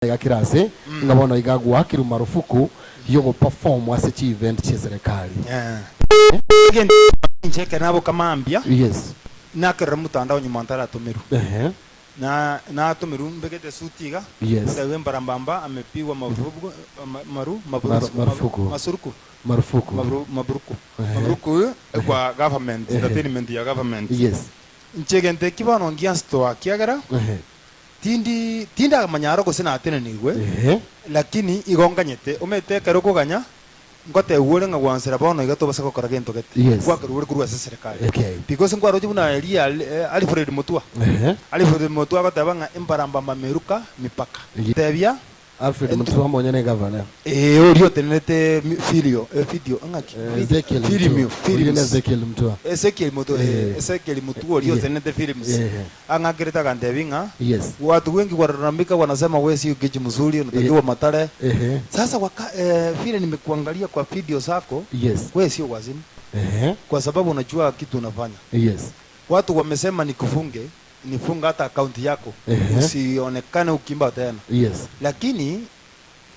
Iga kera ase, ng'a bono iga gwakirwe marufuku y'ogoperform ase chi-event chi'eserekari. Egento inche ekero naboka mambia, Yes. nakerora motandao nyuma ntaratomerwa. Ehe. Na natomerwa mbegete esuti iga, Yes. ntebiwe mbarambamba amepigwa marufuku ma- maru Maru- maburusu marufuku. masuruku Marufuku. maru maburuku Ehe. maburuku kwa government Ehe. entertainment ya government. Yes. Inche egento eki bono ngianstoa kiagera Ehe. Tindi tindamanya aro gose natenenigwe, Ehe. lakini igo nganyete. Omanyete ekero okoganya, ngotebiwa ore ng'a gwansera bono iga tobasa gokora gento gete. Yes. Gwakerwa ore korwa ase eserekari. Okay. Because nkwaroche buna Elia Alfred Mutua. Ehe. Alfred Mutua agoteba ng'a embarambamba meruka mipaka. Ye- Tebia Alfred Mutua omonyene egavana. Ee, oria otenenerete mi- filio, eh, fidio, ng'aki? Eh, Ezekiel Mutua. Filimio, Oria ne films. Ezekiel Mutua. Ezekiel Mutua, eh, Eh. Ezekiel Mutua oria Yeah. otenenerete films. Eh. Ang'akerete agantebi ng'a Yes. watu wengi wanalalamika wanasema we sio kichi mzuri unatakiwa Eh. matare. Ehe. Sasa waka, eh, vile nimekuangalia kwa video zako Yes. we sio wazimu Ehe. kwa sababu unajua kitu unafanya. Yes. Watu wamesema nikufunge, nifunga hata akaunti yako Ehe. usionekane ukiimba tena. Yes. Lakini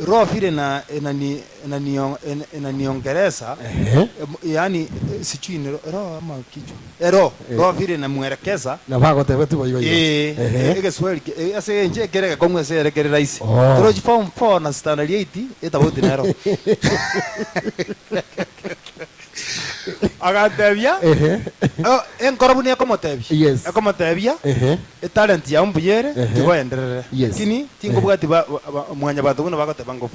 roho vile na inani inanio- ina- inaniongeleza Ehe. em, yaani eh, sijui ni roho ama kichwa eh, roho Eh. roho vile inamwelekeza Nabo agoteba boigo igo. Eh, Ehe. eh, egeswahili ke- eh, ase enche ekere gekong'u ase ere kere rahisi Oh. torochi form 4 na standard 8 etabauti nero Agantebia, Ehe. "Oh, enkoro buna ekomotebia Yes. ekomotebia Ehe. etalent yao mbuya ere Ehe. tiga oenderere Yes. lakini tingobwati ba- ba- ba- mwanyabanto buna bagoteba ngofu.